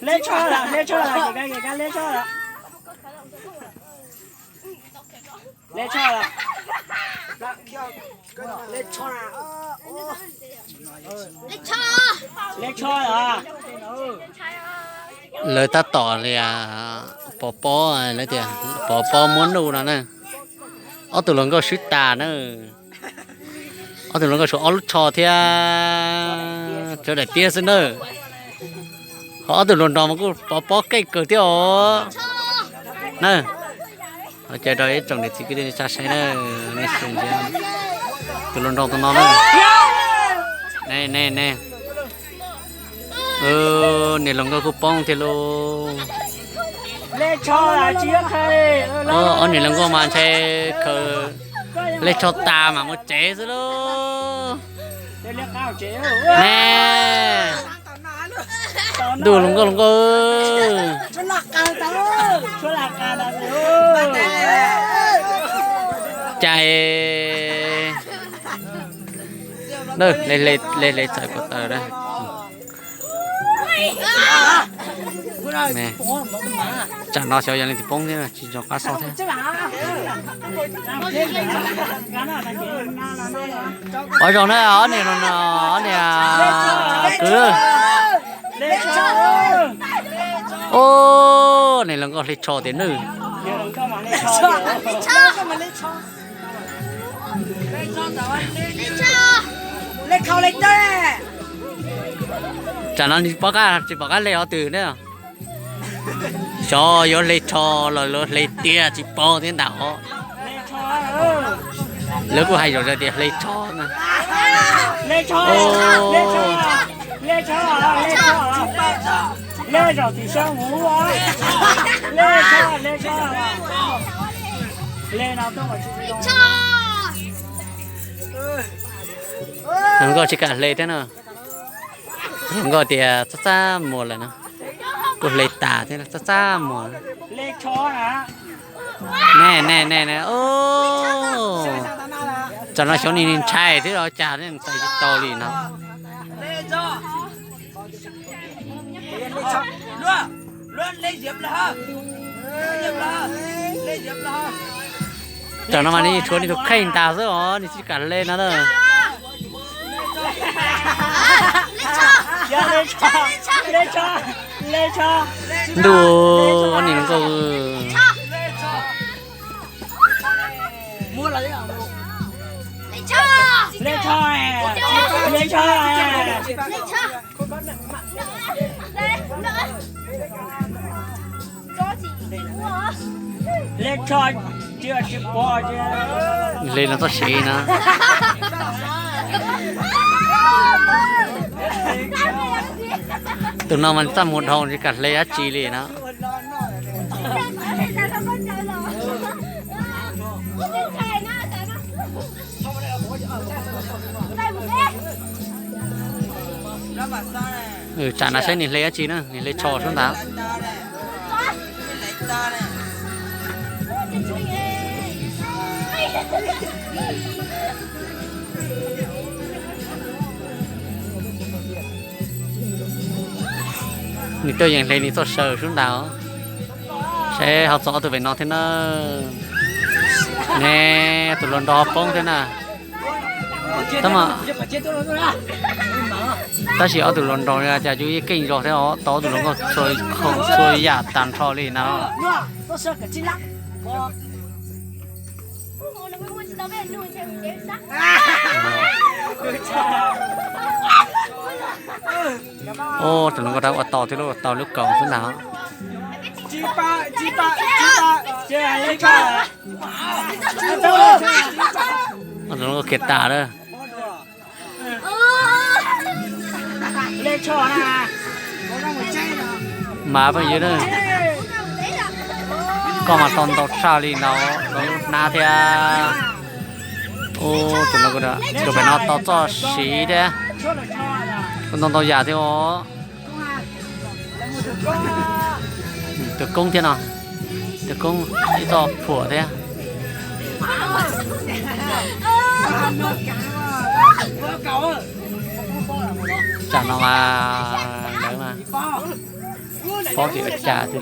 Hle tsho lawm, hle tsho lawm, hle tsho lawm. Hle tsho lawm. Hle tsho lawm. Lawv tab tom li pov pob, lawv tias pov pob muab nuj no na. Ob tug hluas nkauj swb tas na. Ob tug hluas nkauj tshuav ob lub tsho thiab tshuav daim tiab xwb na. Ho ob tug hluas nraug mas kuj pov pob keej kawg thiab os na. Ho caw rau ib tsoom niam txiv kwv tij neej tsa saib na, nej sim tus hluas nraug tus no na. Ne ne ne, niam hluas nkauj kuj poob thiab lauj. Ob niam hluas nkauj mas ntshai khaws hle tsho tas mam mus tsev xwb lauj. Ne, ntuj hluas nkauj hluas nkauj. Cas hle hle txawm ko taw a. Tsam no xyov yog leej twg poob thiab tsis nco qab xauj thiab. Ua zoo na ob niam, ob niam kwv. Ub, niam hluas nkauj hle tsho tiag nawb. Tsam no nws pom qab, tsis pom qab hle qhov twg na. Xyov yuav hle tsho los yuav hle tiag tsis paub thiab ntag os. Lawv kuj hais zom zaws tias hle tsho na. Hluas nkauj tsis kam hle thiab na. Hluas nkauj tias txaj txaj muag lawm na, kuj hle tas thiab txaj txaj muag. Ne ne ne ne, tsam no xyov nws ntshai thiab los cas thiab txais tsis tau li no. Tam no mas nws tshuav nws tus kheej ntag xwb os, nws tsis kam hle no na. Ntuj, ob niam hluas nkauj. Hle no txoj siv no. Tus no mas txaj muag dhau tsis kam hle dab tsi li no. Tsam no saib nws hle dab tsi na, nws hle tsho sub ntawd. Nws tuaj yees hle nws txoj saw sub ntawd. Saib ho txog ob tug pem no thiab na. Ne, tus hluas nraug poob thiab na. Tab sis ob tug hluas nraug cas cus yeej keej zog thiab os, tau ob tug hluas nkauj txhua yam tag nrho li na. Ub, tus hluas nkauj rov ua tau thiab, ua tau lub kaus xwb ntag. Tus hluas nkauj khiav tas lawm. Mas phooj ywg na, koj mas tau ntau tshaj li ntawd, lub hnab thiab. Tus no, tus pem no tau txoj siv thiab, ntau ntau yam thiab os. Tus koob thiab no, tus koob ib txoj phuam thiab. No mas lawv mas paub tias ua cas twb